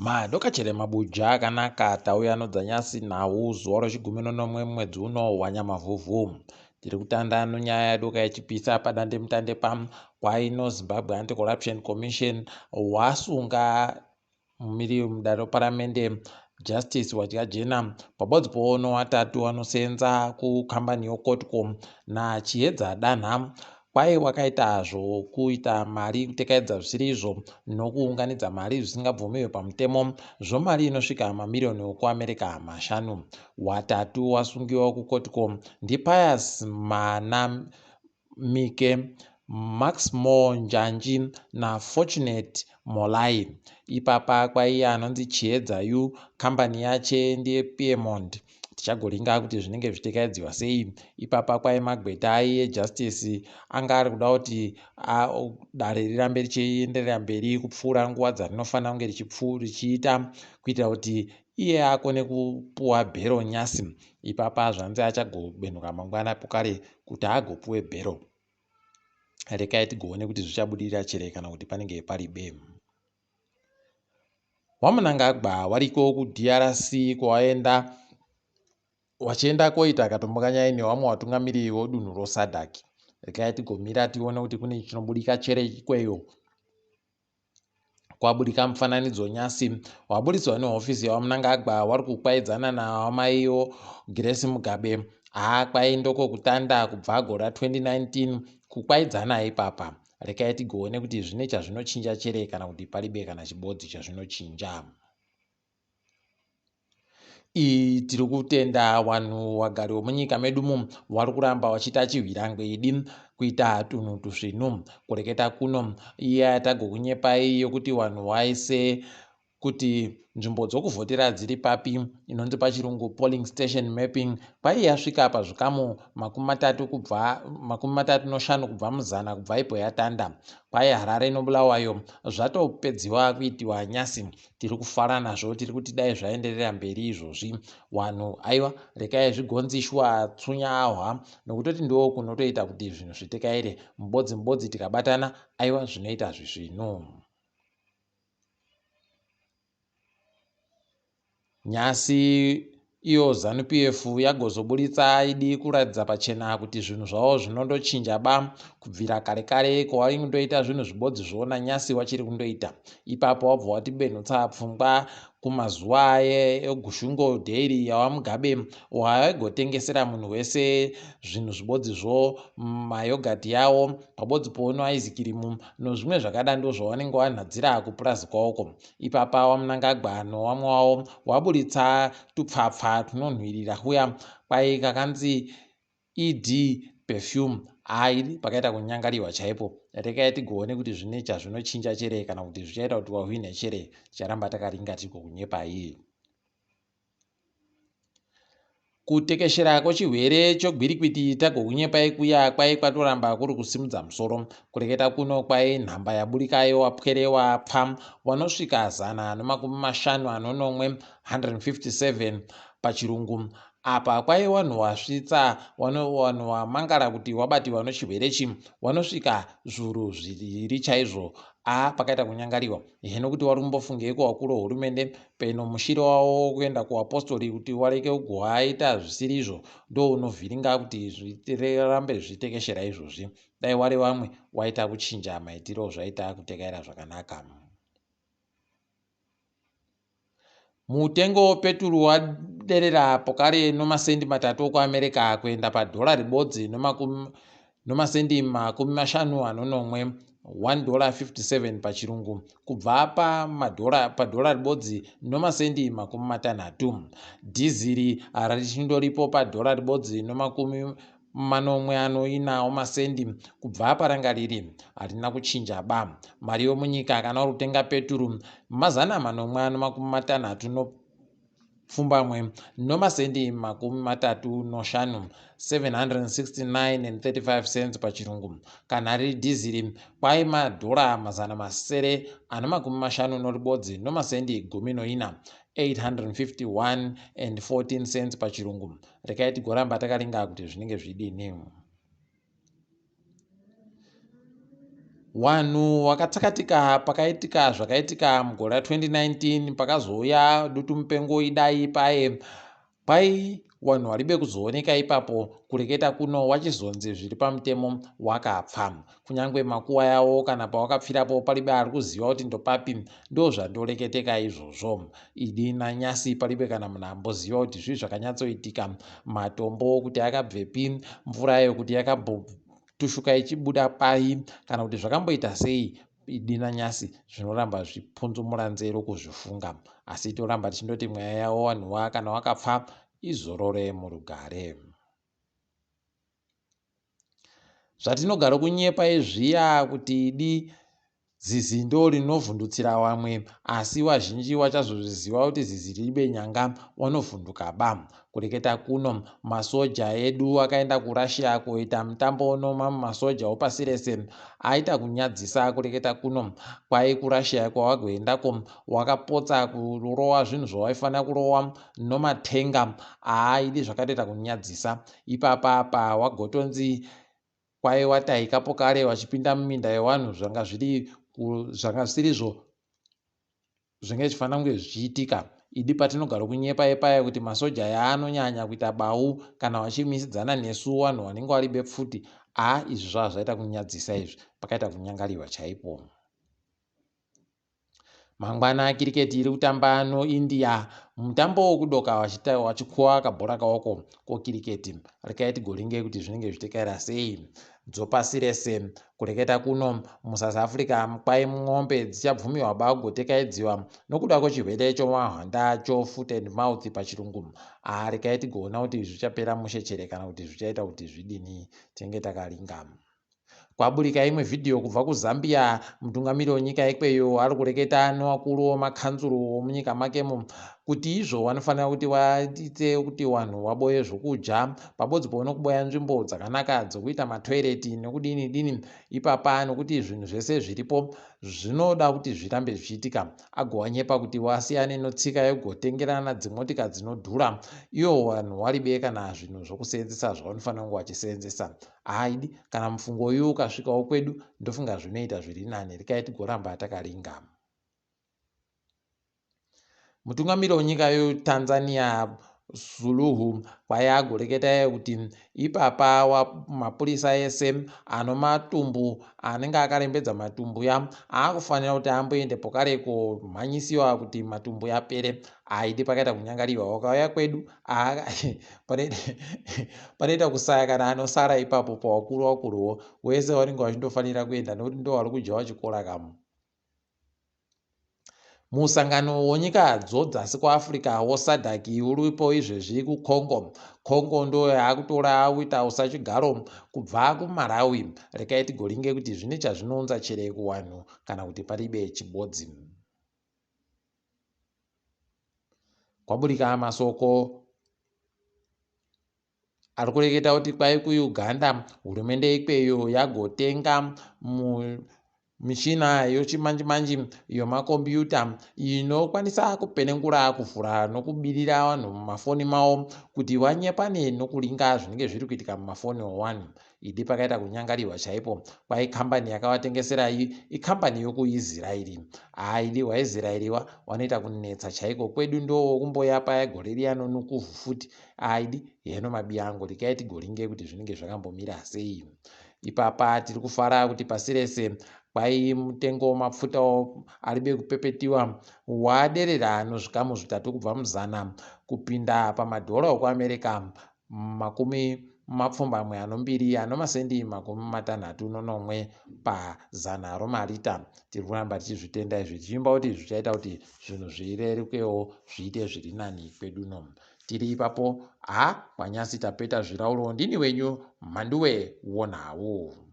Madokachere mabuja akanaka tauya nodzanyasi nhau zuva rechigumi nonomwe mwedzi uno waNyamavhuvhu. Tiri kutanda nonyaya yadoka yechipisa padandemutande pam kwaino Zimbabwe Anti-Corruption Commission wasunga mumiriri mudare reparamende Justice Wadyajena pabodzi poono watatu vanosenza kukambani yoCotco naChihedza Danha Kwai wakaita zvokuita mari kutekaidza zvisiri izvo nokuunganidza mari zvisingabvumiwe pamutemo zvomari inosvika mamiriyoni okuAmerica mashanu. Watatu wasungiwa kuCotco ndiPius Manamike, Maxmore Njanji naFortunate Molai. Ipapa kwaiye anonzi Chiedza Yu kambani yache ndiyePiemont. Tichagoringa kuti zvinenge zvichitekaidziwa sei. Ipapa kwai magweta aiye Justice anga ari kuda kuti dare rirambe richienderera mberi kupfuura nguva dzarinofanira kunge richiita kuitira kuti iye akone kupuwa bhero nyasi. Ipapa zvanzi achagobenhuka mangwana pokare kuti agopuwe bhero. Rekai tigoone kuti zvichabudirira chere kana kuti panenge paribe. WaMnangagwa wariko kuDRC kwawaenda wachienda koita katombokanyai newamwe watungamiriri wodunhu roSADC. Regai tigomira tione kuti kune chinobudika chere ikweyo. Kwaburika mufananidzo nyasi waburitswa nehofisi yaVaMnangagwa wari kukwaidzana naVaMaiyo Grace Mugabe. Haa kwai ndoko kutanda kubva gore ra 2019 kukwaidzana ipapa. Rekai tigoone kuti zvine chazvinochinja chere kana kuti paribe kana chibodzi chazvinochinja. Iyi tiri kutenda wanhu wagari wemunyika medu mu wari kuramba wachiita chihwirangwidi kuita tunhu tusvinu. Kureketa kuno iya yatagokunyepai yokuti wanhu waise kuti nzvimbo dzokuvhotera dziri papi inonzi pachirungu polling station mapping kwai yasvika pazvikamu 35 kubva 35 kubva muzana kubva ipo yatanda. Kwai Harare noBulawayo zvatopedziwa kuitiwa nyasi. Tiri kufara nazvo tiri kuti dai zvaenderera mberi izvozvi. Wanhu aiwa rekai zvigonzi shuwa tsunya ahwa nokutoti ndo kunotoita kuti zvinhu zvitekaire mubodzi mubodzi tikabatana aiwa zvinoita zvisvinu. Nhasi iyo Zanu PF yagozoburitsa idi kuratidza pachena kuti zvinhu zvavo zvinondochinja ba kubvira kare kare kwawaindoita zvinhu zvibodzi zvo nanyasi wachiri kundoita. Ipapo wabva watibenhutsa pfungwa kumazuva aye eGushungo Dairy yawaMugabe waigotengesera munhu wese zvinhu zvibodzi zvo mayogati yawo pabodzi pono aizikirimu nozvimwe zvakada ndozvawanenge wanhadzira kupurazi kwawoko. Ipapa waMnangagwa nowamwe wawo waburitsa tupfapfa tunonhuwirira huya kwai kakanzi ED perfume hai pakaita kunyangariwa chaipo. Rekai tigoone kuti zvine chazvinochinja chere kana kuti zvichaita kuti wahwinhe chere. Ticharamba takaringa tiko kunyepai. Kutekeshera kwechirwere chegwirikwiti tagokunyepai kuya kwai kwatoramba kuri kusimudza musoro. Kureketa kuno kwai nhamba yaburikayo wapwere wapfa wanosvika 157, 157 pachirungu. Apa kwai wanhu wasvitsa wanhu wamangara kuti wabatiwa nochirwere chi wanosvika zvuru zviviri chaizvo. A pakaita kunyangariwa. Ehe nokuti wari kumbofungeiko wakuru wehurumende peno mushiro wavo wokuenda kuvapostori kuti wareke kugoaita zvisiri izvo ndounovhiringa kuti zvirambe zvichitekeshera izvozvi. Dai wari vamwe waita kuchinja maitiro zvaita kutekaira zvakanaka. Mutengo wepeturu waderera pokare nomasendi matatu okuAmerica kuenda padhora ribodzi nomasendi 57, $1.57 pachirungu, kubva pamadhora padhora ribodzi nomasendi 60. Dhiziri richindoripo padhora ribodzi nomakumi manomwe anoina omasendi kubva paranga riri harina kuchinja ba. Mari yomunyika kana uri kutenga peturu 700 ano 38 nomasendi 35, 769 and 35 cents pachirungu. Kana riri dhiziri kwai madhora 651 nomasendi 14, 851 and 14 cents pachirungu. Rekai tigoramba takaringa kuti zvinenge zvidini. Wanhu wakatsakatika pakaitika zvakaitika mugore ra2019 pakazouya dutumupengo idai paye kwai wanhu waribe kuzooneka ipapo kureketa kuno wachizonzi zviri pamutemo wakapfa kunyange makuva yawo kana pawakapfirapo paribe ari kuziva kuti ndopapi ndozvandoreketeka izvozvo idi nanyasi paribe kana munhu amboziva kuti zvii zvakanyatsoitika matombo kuti akabvepi mvurayo kuti yakambotushuka ichibuda pai kana kuti zvakamboita sei idi nanyasi zvinoramba zvipunzumura nzero kuzvifunga asi toramba tichindoti mweya yavo vanhuwa kana wakapfa izorore murugare. Zvatinogara kunyepa izviya kuti idi zizi ndo rinovhundutsira wamwe asi wazhinji wachazozviziva kuti zizi ribe nyanga wanovhunduka ba. Kureketa kuno masoja edu akaenda kuRussia koita mutambo nomamwe masoja opasi rese aita kunyadzisa kureketa kuno kwai kuRussia kwawagoendako wakapotsa kurowa zvinhu zvawaifanira kurowa nomatenga aaidi zvakatoita kunyadzisa ipapa apa wagotonzi kwai wataikapo kare wachipinda muminda yewanhu zvanga zviri zvanga zvisirizvo zvinge zvichifanira kunge zvichiitika idi patinogara kunyepa epaya kuti masoja aya anonyanya kuita bau kana vachimisidzana nesu vanhu vanenge vari bepfuti a izvi zvava zvaita kunyadzisa izvi pakaita kunyangariwa chaipo. Mangwana kiriketi iri kutamba noIndia mutambo wokudoka wachikuwa kabhora kaoko kokiriketi. Rekai tigoringe kuti zvinenge zvichitekaira sei. Dzopasi rese kureketa kuno muSouth Africa kwai mombe dzichabvumiwa ba kugotekaidziwa nokuda kwechirwere chomahwanda chofoot and mouth pachirungu. Ah, rekai tigoona kuti zvichapera mushe chere kana kuti zvichaita kuti zvidini tinenge takaringa. Kwaburika imwe vhidhiyo kubva kuZambia mutungamiri wenyika ikweyo ari kureketa nevakuru vemakanzuru omunyika makemo kuti izvo vanofanira kuti vaite kuti vanhu vaboye zvokudya pabodzi nokuboya nzvimbo dzakanaka dzokuita matoireti nokudini dini ipapa nokuti zvinhu zvese zviripo zvinoda kuti zvirambe zvichiitika agovanyepa kuti wasiyane notsika yekugotengerana dzimotika dzinodhura ivo vanhu waribe kana zvinhu zvokuseenzesa zvavanofanira kunge vachiseenzesa haidi kana mufungo uyu ukasvikawo kwedu ndofunga zvinoita zviri nani rekai tigoramba takaringa. Mutungamiri wenyika yeTanzania Suluhu kwai agoreketa kuti ipapa mapurisa ese ano matumbu anenge akarembedza matumbu ya aakufanira kuti amboende pokare komhanyisiwa kuti matumbu yapere aidi pakaita kunyangariwa wakauya kwedu panoita kusaya kana anosara ipapo pawakuru wakuruwo wese wanenge wachindofanira kuenda nekuti ndo wari kudya wachikora kamu. Musangano wenyika dzodzasi kuAfrica woSADC uripo izvezvi kuCongo. Congo ndo yaakutora kuita usachigaro kubva kuMalawi. Rekai tigoringe kuti zvine chazvinounza chere kuwanhu kana kuti paribe chibodzi. Kwaburika masoko ari kureketa kuti kwai kuUganda hurumende ikweyo yagotenga michina yochimanjimanji yomakombiyuta inokwanisa kupenengura kuvhura nokubirira vanhu mumafoni mavo kuti vanyepane nokuringa zvinenge zviri kuitika mumafoni owanhu. Idi pakaita kunyangariwa chaipo kwai kambani yakavatengeserai ikambani yokuIsraeri. Aidi waIsraeriwa wanoita kunetsa chaiko kwedu ndo kumboya paya gore riya nonukuvhu futi aidi heno mabiyangu rekai tigoringe kuti zvinenge zvakambomira sei. Ipapa tiri kufara kuti pasi rese kwai mutengo wemapfuta aribe kupepetiwa waderera nozvikamu 3 kubva muzana kupinda pamadhora okuAmerica 82 anomasendi 67 pazana romarita. Tiri kuramba tichizvitenda izvi tichiimba kuti zvichaita kuti zvinhu zvirerukewo zviite zviri nani kwedu no. Tiri ipapo ha kwanyasi tapeta zvirauro ndini wenyu Mhanduwe wonhau.